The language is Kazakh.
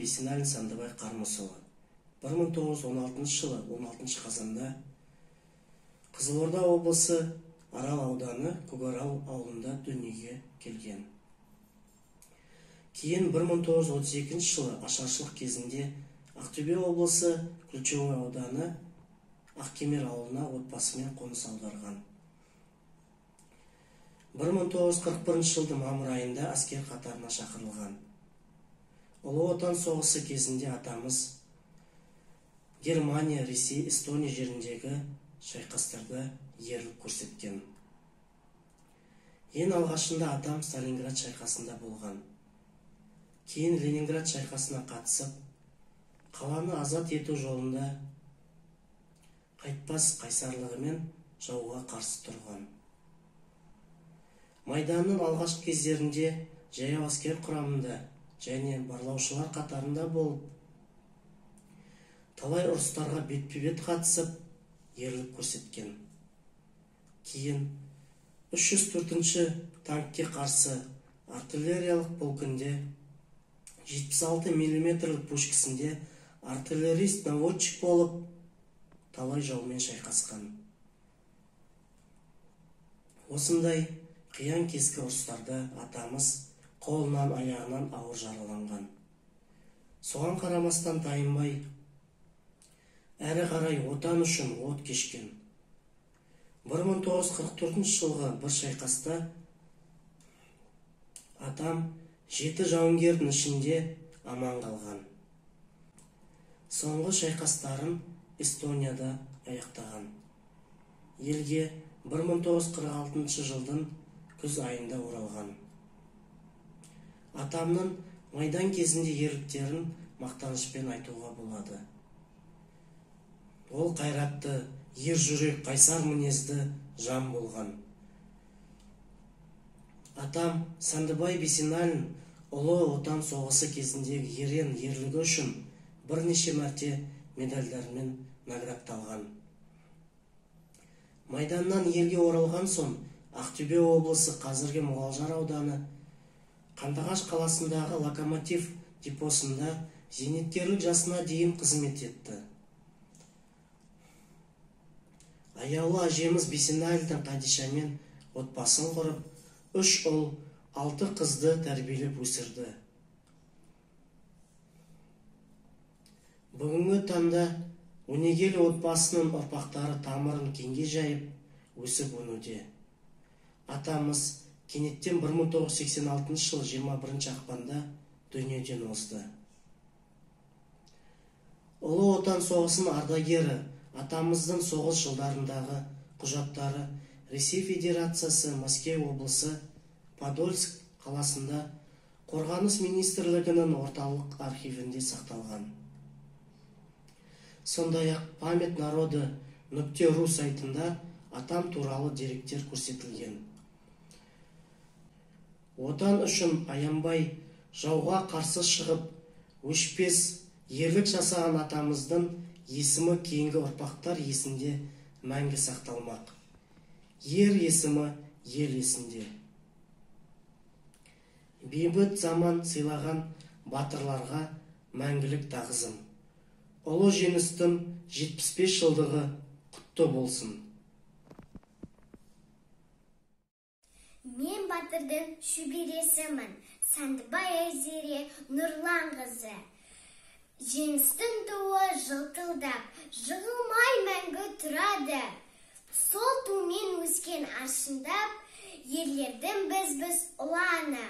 Бейсеналин Сандыбай Қармысұлы. 1916 жылы 16 қазанда Қызылорда облысы Арал ауданы Көкарал ауылында дүниеге келген. Кейін 1932 жылы ашаршылық кезінде Ақтөбе облысы Ключевой ауданы Ақкемер ауылына отбасымен қоныс аударған. 1941 жылдың мамыр айында әскер қатарына шақырылған. Ұлы Отан соғысы кезінде атамыз Германия, Ресей, Эстония жеріндегі шайқастарда ерлік көрсеткен. Ең алғашында атам Сталинград шайқасында болған. Кейін Ленинград шайқасына қатысып, қаланы азат ету жолында қайтпас қайсарлығымен жауға қарсы тұрған. Майданның алғашқы кездерінде жаяу әскер құрамында және барлаушылар қатарында болып, талай ұрыстарға бетпе-бет қатысып, ерлік көрсеткен. Кейін 304-ші танкке қарсы артиллериялық полкінде 76 мм пушкісінде артиллерист-наводчик болып, талай жаумен шайқасқан. Осындай қиян-кескі ұрыстарда атамыз қолынан, аяғынан ауыр жараланған. Соған қарамастан тайынбай, әрі қарай отан үшін от кешкен. 1944 жылғы бір шайқаста атам 7 жауынгердің ішінде аман қалған. Соңғы шайқастарын Эстонияда аяқтаған. Елге 1946 жылдың күз айында оралған. Атамның майдан кезінде ерліктерін мақтанышпен айтуға болады. Ол қайратты, ер жүрек, қайсар мінезді жан болған. Атам Сандыбай Бейсеналин Ұлы Отан соғысы кезіндегі ерен ерлігі үшін бірнеше мәрте медальдармен наградталған. Майданнан елге оралған соң Ақтөбе облысы қазіргі Мұғалжар ауданы Қандыағаш қаласындағы локомотив депосында зейнеткерлік жасына дейін қызмет етті. Аяулы әжеміз Бейсеналина Қадишамен отбасын құрып, 3 ұл, 6 қызды тәрбиелеп өсірді. Бүгінгі таңда өнегелі отбасының ұрпақтары тамырын кеңге жайып, өсіп өнуде. Атамыз кенеттен 1986 жылы 21 ақпанда дүниеден озды. Ұлы Отан соғысының ардагері атамыздың соғыс жылдарындағы құжаттары Ресей Федерациясы Мәскеу облысы Подольск қаласында Қорғаныс министрлігінің орталық архивінде сақталған. Сондай-ақ память народы .ру сайтында атам туралы деректер көрсетілген. Отан үшін аянбай жауға қарсы шығып, өшпес ерлік жасаған атамыздың есімі кейінгі ұрпақтар есінде мәңгі сақталмақ. Ер есімі ел есінде. Бейбіт заман сыйлаған батырларға мәңгілік тағзым. Ұлы жеңістің 75 жылдығы құтты болсын. Мен батырдың шөбересімін, Сандыбай Айзере Нұрланқызы. Жеңістің туы жылтылдап, жығылмай мәңгі тұрады. Сол тумен өскен аршындап, ерлердің біз ұланы.